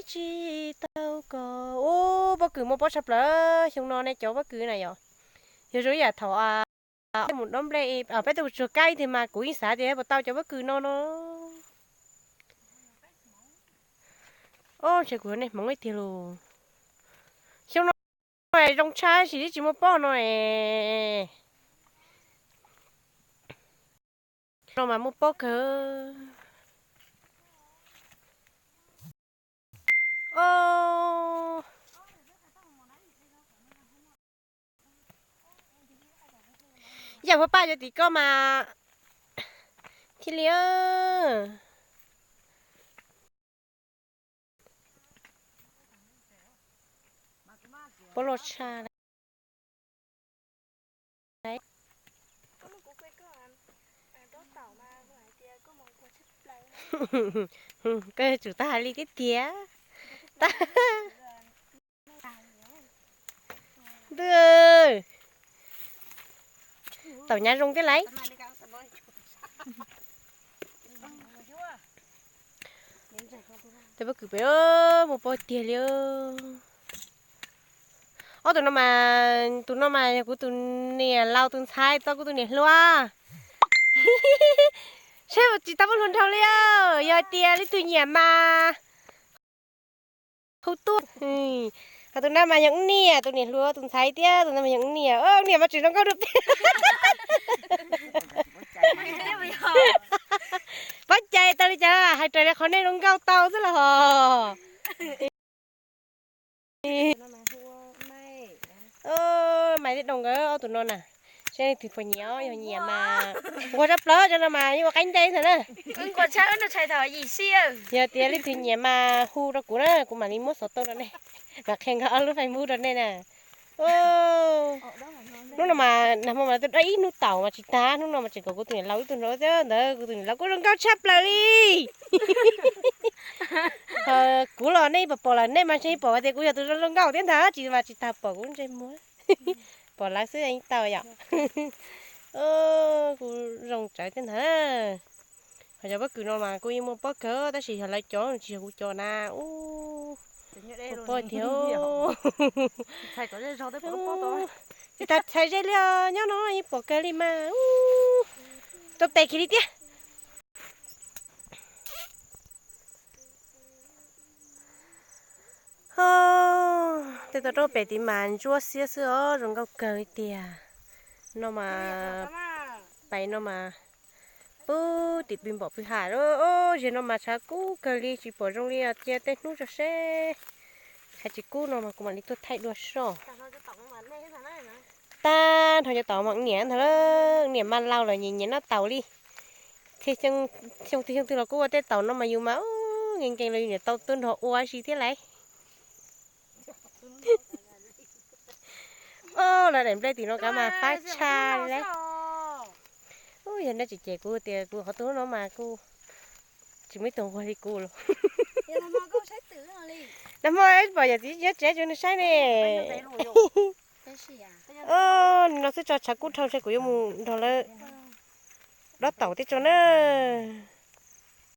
tsis tau koj. Ub, pob kws muaj pob tshaj plaws xyoo no ne cov pob kws na yom. Yog zoo ib yam thaum mus dob nplej, peb tuaj tsuag kab ib tiag mas kuv yeej xav tias puas tau cov pob kws no no. Ob, ntshe kuv yog neeg hmoov ib tiag lauj. Xyoo no zoo tshaj sim twb tsis muaj pob no es. No mas muaj pob kawg. Yam huab paj cov tim koj mas thiaj li. Pob loj tshaj. Koj yuav tsum tau hais li tiag tiag. Ntuj, tau nyav zoo thiab lauj. Tej pob kws pem muaj pob tiag li. Ob, tus no mas, tus no mas yog kuv tus niam laus tus ntxhais tau kuv tus niam hluas. Saib tsis tau muaj hluas nraug li. Yog tias leej twg nyiam mas hu tuaj. Ho tus no mas yog wb niam, tus niam hluas tus ntxhais thiab, tus no mas yog wb niam. Wb niam mas tseem zoo nkauj dua peb. Pab cai tau li cas hais raws li qhov nej zoo nkauj tau xwb los hos. Maiv thiab Doo nkawd ob tug no na, seb leej twg puas nyiam, yog nyiam mas nquag tshaj plaws cov no mas yeej ua qaib ncej ntag na. Yog tias leej twg nyiam mas hu rau kuv na, kuv mam li muab xov tooj rau nej, mam qhia nkawd ob lub Facebook rau nej na. Hnub no mas nag hmo mas tuaj dab ib hnub taum mas tsis tag, hnub no mas tseem kom kuv tus niam laus ib tug hluas thiab ntawd, kuv tus niam laus kuj zoo nkauj tshaj plaws li. Kuv los nej pom pom lawm, nej mas ntshe pom tias kuv yog tus zoo nkauj thiab ntag, tsis mas tsis tas pom kuv ntsej muag. Pom lawv xwb yeej tau yom. Kuv zoo tsawv thiab ntag. Ho cov pob kws no mas kuj yeej muaj pob kawg tab sis yog lawv cov tsis yog kuv cov na. Ub, muaj pob tiag. Tsis tas txhais ze li os, nyob no yeej pom kawg li mas. Ub, rau tes kiag li tiag. Tej toj roob pem tid mas ntsuab xiab xwb os, zoo nkauj kawg li tiag. No mas, pais no mas, pub tim pw npom pw ham. Zem no mas tshav kub kawg li tsis pom zoo li os, cia tej hnub tso seb. Tshav tsis kub no mas kuv mam li tuaj thaij dua soj. Tag nrho cov taum mas niam ntag, niam mas laus lawm nyiam nyiam noj taum li. Thiab xyoo twg xyoo twg los kuj ua tej taum no mas yus mas nkees nkees los yus niam tau tuaj nrog ua si thiab lauj. Lawv daim nplej tim no kav mas fab tshaj li lauj. Yog neb tsis cem kuv tias kuv qhov twg no mas kuj tsis muaj ib tug nquag li kuv los. Nag hmo pom yawm txiv nyob tsev tsuas nws saib ne. No xwb tso tshav kub dhau ntshe kuv yuav mus nrog lawv dob taum thiab tso na.